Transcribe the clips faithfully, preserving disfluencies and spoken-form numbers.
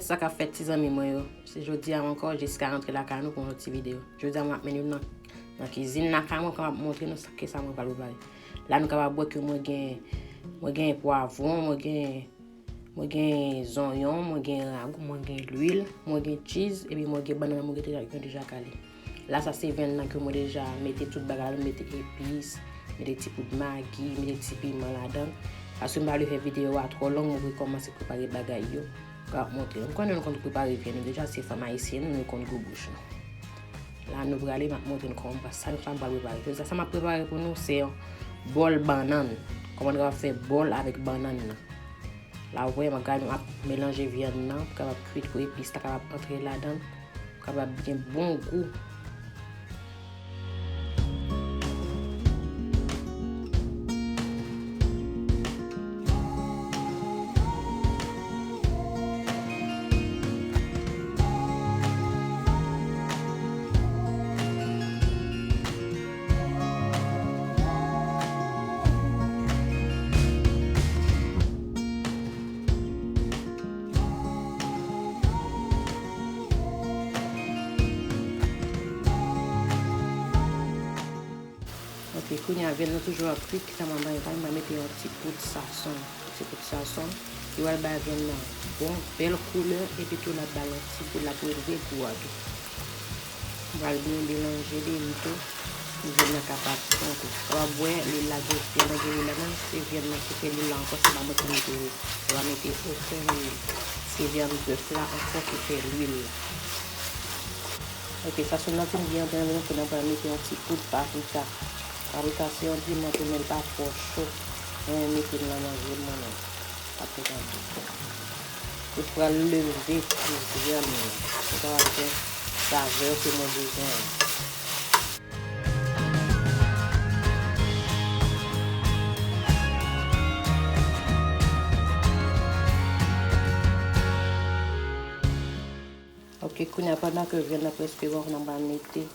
Sa k ap fèt, ti zanmi mwen yo? Se jodi a ankò, Jessica rantre lakay nou pou yon lòt ti videyo. Jodi a, mwen ap mennen nou nan, nan kizin lakay mwen, pou m ap montre nou sa, kisa mwen pral prepare. La, nou kapab wè ke mwen gen, mwen gen pwavwon, mwen gen, mwen gen zonyon, mwen gen ragou, mwen gen lwil, mwen gen cheese, epi mwen gen bannann mwen deja, mwen deja kale. La, sa se vyann nan ke mwen deja mete tout bagay ladan, mete epis, mete ti poud magi, mete ti piman ladan. Paske m pa vle fè videyo a twò long, mwen vle kòmanse prepare bagay yo. K ap montre. M konnen nou konn prepare vyann nou deja, se fanm ayisyen nou, nou konn gou bouch nou. La, nou prale, m ap montre nou kòman, sa, sa m pral prepare. Jodi a, sa m ap prepare pou nou, se yon bòl bannann. Kòman nou kapab fè bòl avèk bannann nan? La, ou wè, m ap gade, m ap melanje vyann nan, pou kapab kwit, pou epis la kapab antre ladan, pou kapab gen bon gou. Ok, kounye a, vyann nan toujou ap kwit, kisa m ap bay, m ap mete yon ti poud sason. Ti poud sason. Li pral bay vyann nan bon, bèl koulè, epi tou l ap ba l yon ti gou, l ap relve gou a tou. M pral byen melanje li tou, pou vyann nan kapab bon tou. Kapab wè, li lage, vyann nan gen lwil ladan, se vyann nan ki fè lwil la ankò, se pa mwen ki mete lwil. Ou pa mete okenn lwil. Se vyann bèf la ankò ki fè lwil la. Ok, sason nan fin byen antre nan vyann nan, kounye a m pral mete yon ti poud paprika. Paprika se yon piman tou, men l pa twò cho. Mwen renmen mete l nan manje m, mwen menm. Paprika tou. Li pral leve gou vyann nan. Li pral gen savè ke mwen bezwen an. Ok, kounye a, pandan ke vyann nan prèske bon, kounye a m pral mete,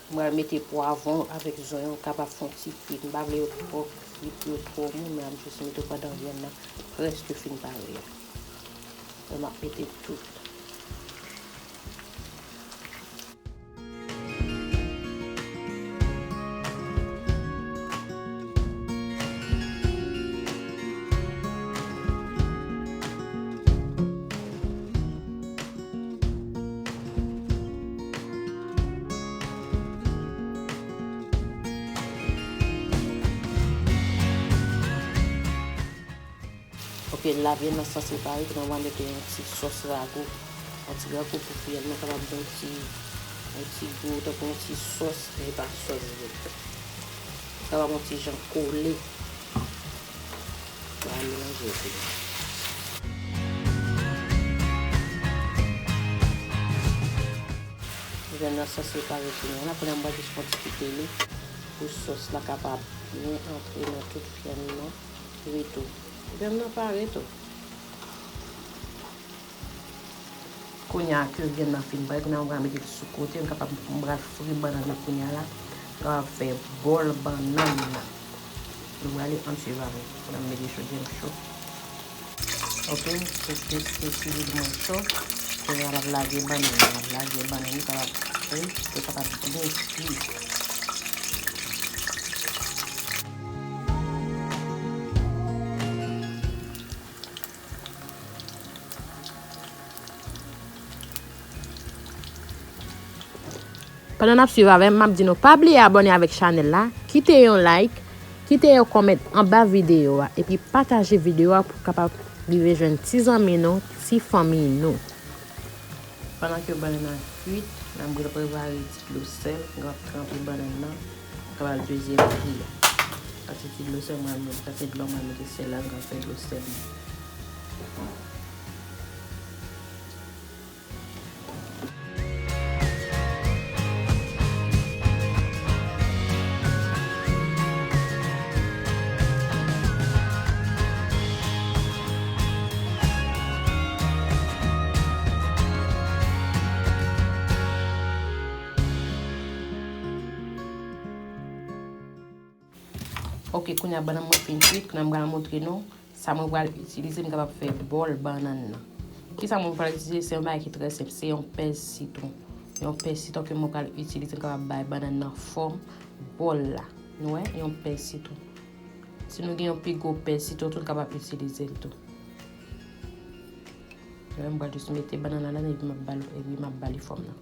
m pral mete pwavwon avèk zonyon, kapab fè yon ti kwit. M pa vle yo twò frit pou yo twò mou, men m ap jis mete yo pandan vyann nan prèske fin pare a. Bon, m ap mete tout. Ok, la vyann nan sanse pare, kounye a m pral mete yon ti sòs ragou, yon ti ragou pou vyann nan kapab gen yon ti, yon ti gou, tankou yon ti sòs, men pa sòs vre. Kapab yon ti jan kole. Mwen melanje yo kounye a. Vyann nan sanse pare kounye a. La, kounye a, m pral jis fè yon ti kite li pou sòs la kapab byen antre nan tout vyann nan. Wi tou. Vyann nan pare tou. Kounye a ke vyann nan fin pare, kounye a m pral mete l sou kote, m kapab, m pral fri bannann yo kounye a la. M kapab fè bòl bannann nan. Nou prale ann swiv avè m. N ap mete chodyè m cho. Ok, m te kite ti lwil mwen cho. Kounye a m ap lage bannann nan, m ap lage bannann nan, kapab, wi, pou kapab byen fri. Pandan n ap swiv avè m, m ap di nou pa bliye abòne avèk chanèl la, kite yon like, kite yon kòmantè anba videyo a, epi pataje videyo a pou kapab rive jwenn ti zanmi nou, ti fanmi nou. Pandan ke bannann nan kwit, n ap prepare ti dlo sèl, m ap tranpe bannann nan, pou kapab dezyèm fri a. Kantite dlo sèl, mwen, kantite dlo mwen mete sèl la, m ap fè dlo sèl. Ok, kounye a bannann mwen fin kwit, kounye a m pral montre nou sa mwen pral itilize, m kapab fè bòl bannann nan. Kisa mwen pral itilize? Se yon bagay ki trè senp. Se yon pèl sitwon. Yon pèl sitwon ke mwen pral itilize, m kapab bay bannann nan fòm bòl la. Nou wè, yon pèl sitwon. Si nou gen yon pi gwo pèl sitwon tou, nou kapab itilize l tou. Nou wè, m pral jis mete bannann nan ladan epi m ap ba l, epi m ap ba li fòm nan.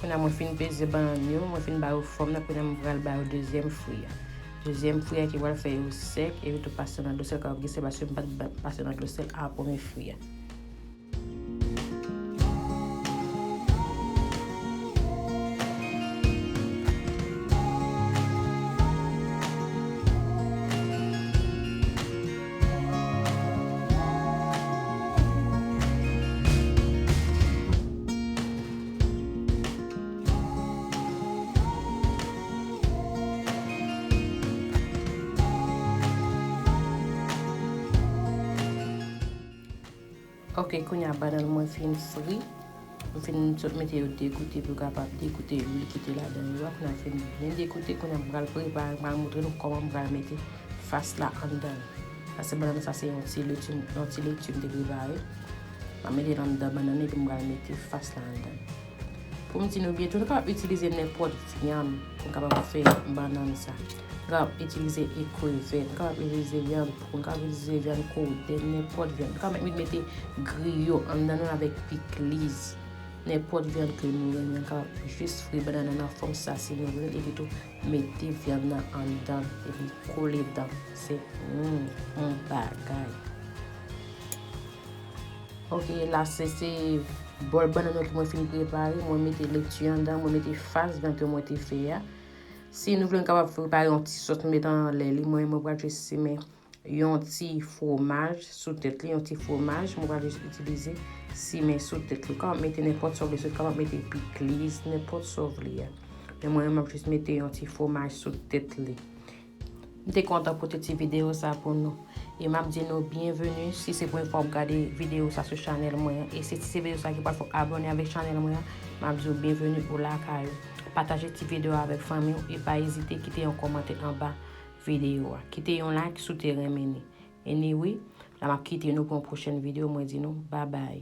Kounye a mwen fin peze bannann yo, mwen fin ba yo fòm nan, kounye a mwen pral ba yo dezyèm fri a. Dezyèm fri a ki pral fè yo sèk, epi tou pase nan dlo sèl, kapab gen sèl paske m pa t ba-, pase nan dlo sèl a premye fri a. Ok, kounye a bannann mwen fin fri. Mwen fin sot mete yo degoute pou yo kapab degoute lwil ki te ladan yo a. Kounye a fin byen degoute, kounye a m pral prepare, m pral montre nou kòman m pral mete fas la anndan. Paske bannann sa se yon ti leti, yon ti leti m te prepare. M ap mete l anndan bannann epi m pral mete fas la anndan. Pou m di nou byen tou, nou kapab itilize nenpòt vyann pou n kapab fè bannann sa. Nou kapab itilize ekrevèt, nou kapab itilize vyann pou, nou kapab itilize vyann koden, nenpòt vyann. Nou kapab menm mete griyo anndan l avèk pikliz. Nenpòt vyann ke nou renmen, nou kapab jis fri bannann nan nan fòm sa si nou vle, epi tou mete vyann nan anndan, epi kole dan. Se, mm, yon bagay. Ok, la se, se bòl bannann yo ke mwen fin prepare. Mwen mete leti anndan, mwen mete fas vyann ke mwen te fè a. Si nou vle, nou kapab prepare yon ti sòs, nou mete anlè li. Mwen, mwen pral jis simen yon ti fwomaj sou tèt li, yon ti fwomaj. Mwen pral jis itilize simen sou tèt li. Ou kapab mete nenpòt sa w vle, ou kapab mete pikliz, nenpòt sa w vle a. Men mwen, mwen ap jis mete yon ti fwomaj sou tèt li. M te kontan pote ti videyo sa pou nou. E m ap di nou byenveni si se premye fwa w ap gade videyo sa sou chanèl mwen an. E si se videyo sa ki pral fè w abòne avèk chanèl mwen an, m ap di w byenveni ou lakay ou. Pataje ti videyo a avèk fanmi w e pa ezite kite yon kòmantè anba videyo a. Kite yon like si w te renmen li. Anyway, la m ap kite nou pou yon pwochèn videyo. Mwen di nou babay.